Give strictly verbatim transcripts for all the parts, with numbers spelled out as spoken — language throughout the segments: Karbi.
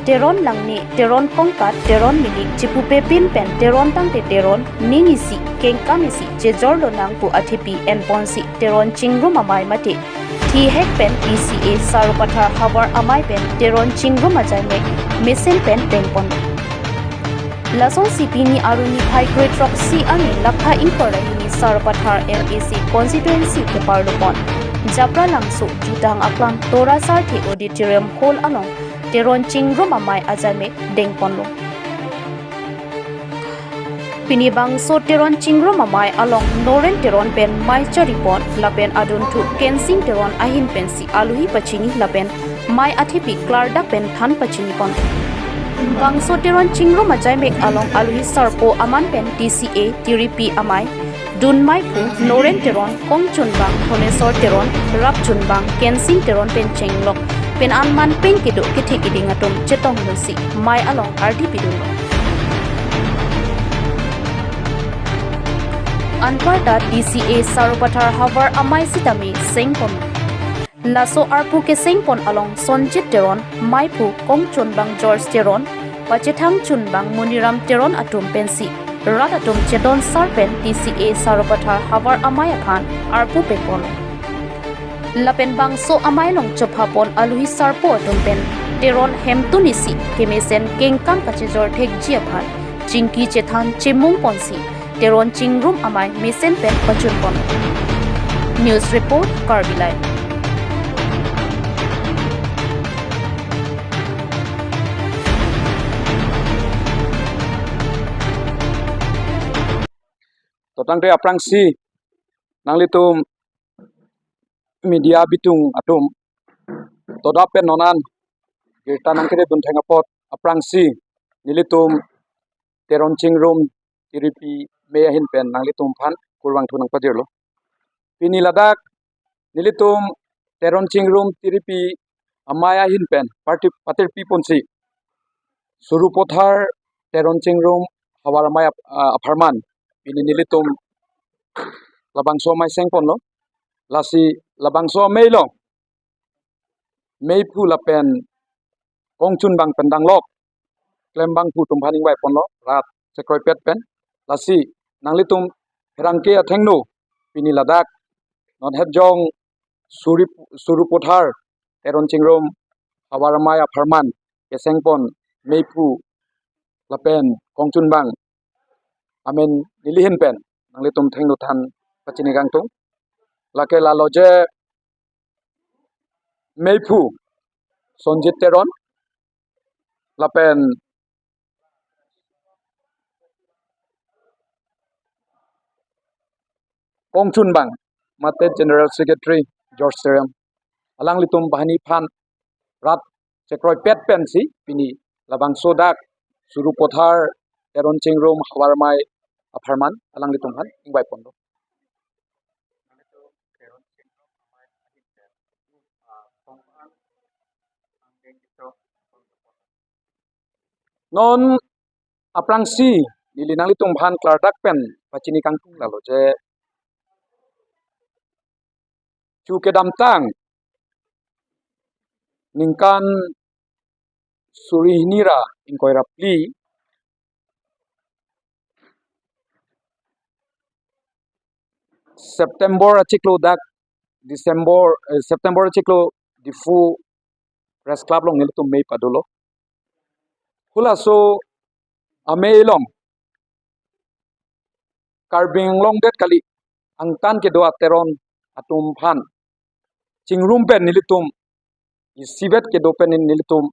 Teron Langne, Teron Kongkat, Teron Milik, chipupe pin pen Teron tangte Teron, ning isi, kengkam isi, chejor lonang pu athepi enponsi Teron Chingrum Amei mate thihek pen T C A Sarupathar Havar Amei pen Teron Chingrum ajaimek mesen pen dengpon. Lasonsi pini arni phai krethrok isi arni lakha ingkoi ra hini Sarupathar M A C constituency keparlupon Japralangso Jutang Aklam Tora Sarthe Auditorium Hall along Teron Chingrum Amei ajaimek dengponlo. Pini bangso Teron Chingrum Amei along Noren Teron pen mei choripon lapen adunthu Kensing Teron ahin pensi aluhi pachini lapen mei athepi klardak pen than pachinipon. Bangso Teron Chingrum ajaimek along aluhi sarpo aman pen T C A Tiripi Amei, Dun Meiphu, Noren Teron, Kongchunbang, Honesor Teron, Rapchunbang, Kensing Teron pen chenglok pen anman pen kedo kethe keding atum chetongdunsi mei along ardi pidunlo. Anparta T C A Sarupathar Havar Amei sitame sengpon. Laso arpu kesengpon along Sonjit Teron, Meiphu, Kongchunbang George Teron, Pachethang Chunbang Muniram Teron atum pensi rat atum chedon sar pen T C A Sarupathar Havar Amei aphan arpu pekpon. Lapen bangso amei along chophapon aluhi sarpo atum pen Teron hemtun isi kemesen kengkam kachejor thekji aphan chingki chethan chemungponsi Teron Chingrum Amei mesen pen pachunpon. News report, Karbi Live. To tangte aphrangsi nanglitum media bitung atum, to dak pen non an girta nangkedundun theng apot aphrangsi nelitum Teron Chingrum Tiripi Amei ahin pen nanglitum aphan kurvangthu nangpadirlo. Pini ladak nelitum Teron Chingrum Tiripi Amei ahin pen parti patirpiponsi Sarupathar Teron Chingrum Havar Amei ap-, ah, apharman pini nelitum labangso amei sengponlo. Lasi labangso amei along Meiphu lapen Kongchunbang pen danglok klembangphu atum aphan ingvaiponlo rat chekroipet pen. Lasi nanglitum pherangke athengno pini ladak non hetjong Suri, Sarupathar Teron Chingrum Havar Amei apharman kesengpon Meiphu lapen Kongchunbang amen nelihin pen nanglitum athengno than pachini kangtung. Lake lalo je Meiphu Sonjit Teron lapen Kongchunbang mate General Secretary George Teron, alanglitum banghini aphan rat chekroipet pensi pini labangso dak Sarupathar Teron Chingrum Havar Amei apharman alanglitum aphan ingvaiponlo. Non aphrangsi neli nanglitum aphan klardak pen pachini kangtung lalo je chu kedamtang ningkan suri hini ra ingkoi ra phli September achiklo dak December, eh, September achiklo Diphu Press Club along nelitum mei padolo. Halaso amei along Karbi Anglong det kali angtan kedo a-Teron atum aphan chingrum pen nelitum isivet kedo pen nelitum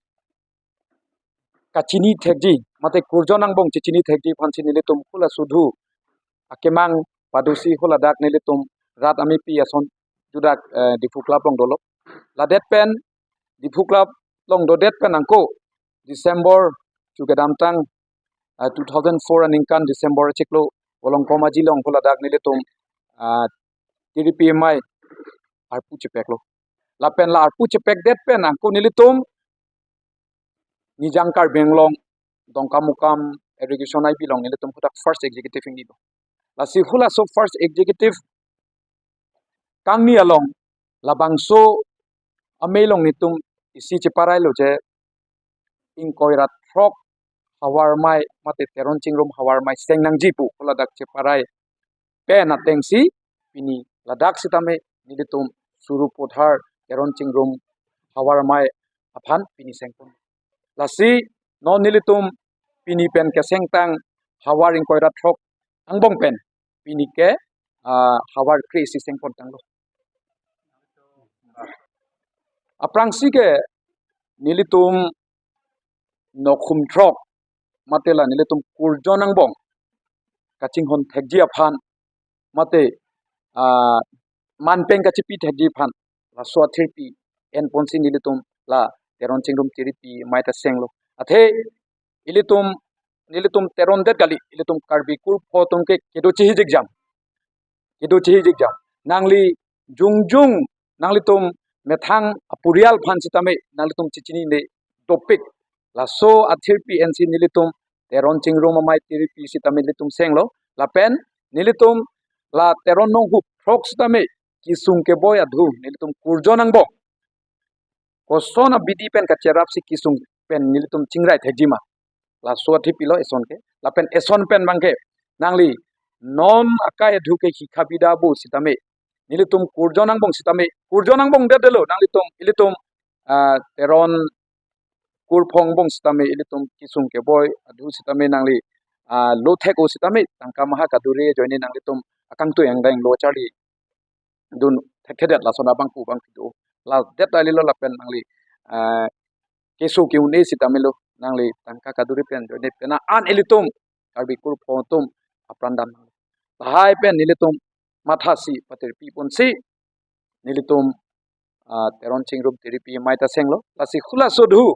kachini thekji mate kurjon angbong chechini thekji aphansi nelitum halaso adhu akemang padosi haladak nelitum rat amepi ason judak, eh, Diphu Club along dolo. Ladet pen Diphu Club along dodet pen ako December chu kedamtang, ah, two thousand four aningkan December achiklo Volongkom Aji along haladak nelitum, ah, Tiripi Amei arpu chepeklo. Lapen la arpu chepekdet pen ako nelitum Nijang Karbi Anglong Dongkamukam Irrigation I B along nelitum hadak first executive ingnilo. Lasi halaso first executive kangni along labangso amei along nelitum isi cheparailo je ingkoi ra throk havar amei mate Teron Chingrum havar amei seng nangji pu ko ladak cheparai pen atengsi pini ladak sitame nelitum Sarupathar Teron Chingrum havar amei aphan pini sengpon. Lasi non nelitum pini pen kesengtang havar ingkoi ra throk angbong pen pini ke, ah, havar kre-isi sengpon tanglo. Aphrangsi ke nelitum nokhum throk mate la nelitum kurjon angbong kachinghon thekji aphan mate, ah, manpeng kachipi thekji aphan laso athirpi enponsi nelitum la Teron Chingrum Tiripi amei ta senglo. Athe ilitum, nelitum Teron det kali, ilitum Karbi kurpho atum ke kedo chihijik jam. Kedo chihijik jam. Nangli jongjong, nanglitum methang apurial aphan sitame nanglitum chechinine dopik. Laso athirpi ensi nelitum Teron Chingrum amei Tiripi sitame nelitum senglo. Lapen nelitum la Teron nonghum throk sitame kesung keboi adhu nelitum kurjon angbong koson abidi pen kacherapsi kesung pen nelitum chingrai thekji ma. Laso athirpi lo eson ke. Lapen eson pen abangke nangli non akai adhu ke hikha bida bo sitame nelitum kurjon angbong sitame, kurjon angbong det detlo nanglitum, ilitum, ah, Teron kurpho angbong sitame ilitum kesung keboi adhu sitame nangli, ah, lo thek-o sitame tangka maha kaduri ajoine nanglitum akangtui angdeng lo charli dun thekthedet lason abangphu abangphi do. La det ta lilo lapen nangli, ah, keso ke-un-e sitame lo nangli tangka kaduri pen ajoine pena an ilitum Karbi kurpho atum apran dam. Lahai pen nelitum mathasi patirpi ponsi nelitum, ah, Teron Chingrum Tiripi amei ta senglo. Lasi hula sodhu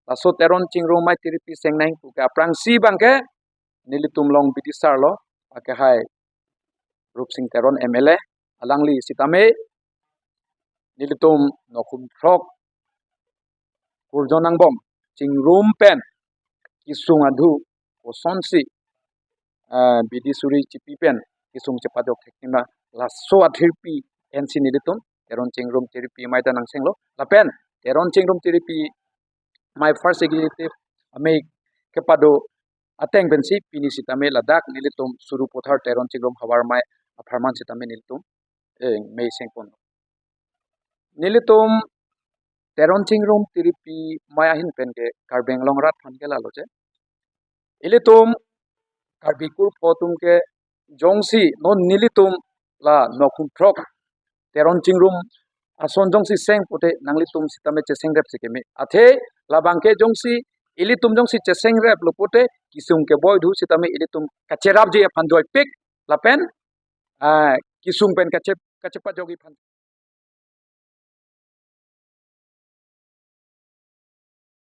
laso Teron Chingrum amei Tiripi seng nangji pu ke aphrangsi abangke nelitum along bidisar lo, akehai Rupsing Teron M L A, alangli sitame nelitum nokhum throk kurjon angbong chingrum pen kesung adhu kosonsi, eh, bidi suri chipi pen kesung chepajok thekji ma, laso athirpi ensi nelitum Teron Chingrum Tiripi amei ta nangsenglo. Lapen Teron Chingrum Tiripi amei first executive amei kepado ateng pensi pini sitame ladak nelitum Sarupathar Teron Chingrum havar amei apharman sitame nelitum, eh, amei sengpon. Nelitum Teron Chingrum Tiripi amei ahin pen ke Karbi Anglong arat aphan ke lalo je. Ilitum Karbi kurpho atum ke jongsi non nelitum la nokhum throk Teron Chingrum ason jongsi seng pute nanglitum sitame chesengrep si keme. Athe labangke jongsi ilitum jongsi chesengrep lo pute kesung keboi adhu sitame ilitum kacherapji aphan joipik lapen, ah, kesung pen kache-, kachepajokji aphan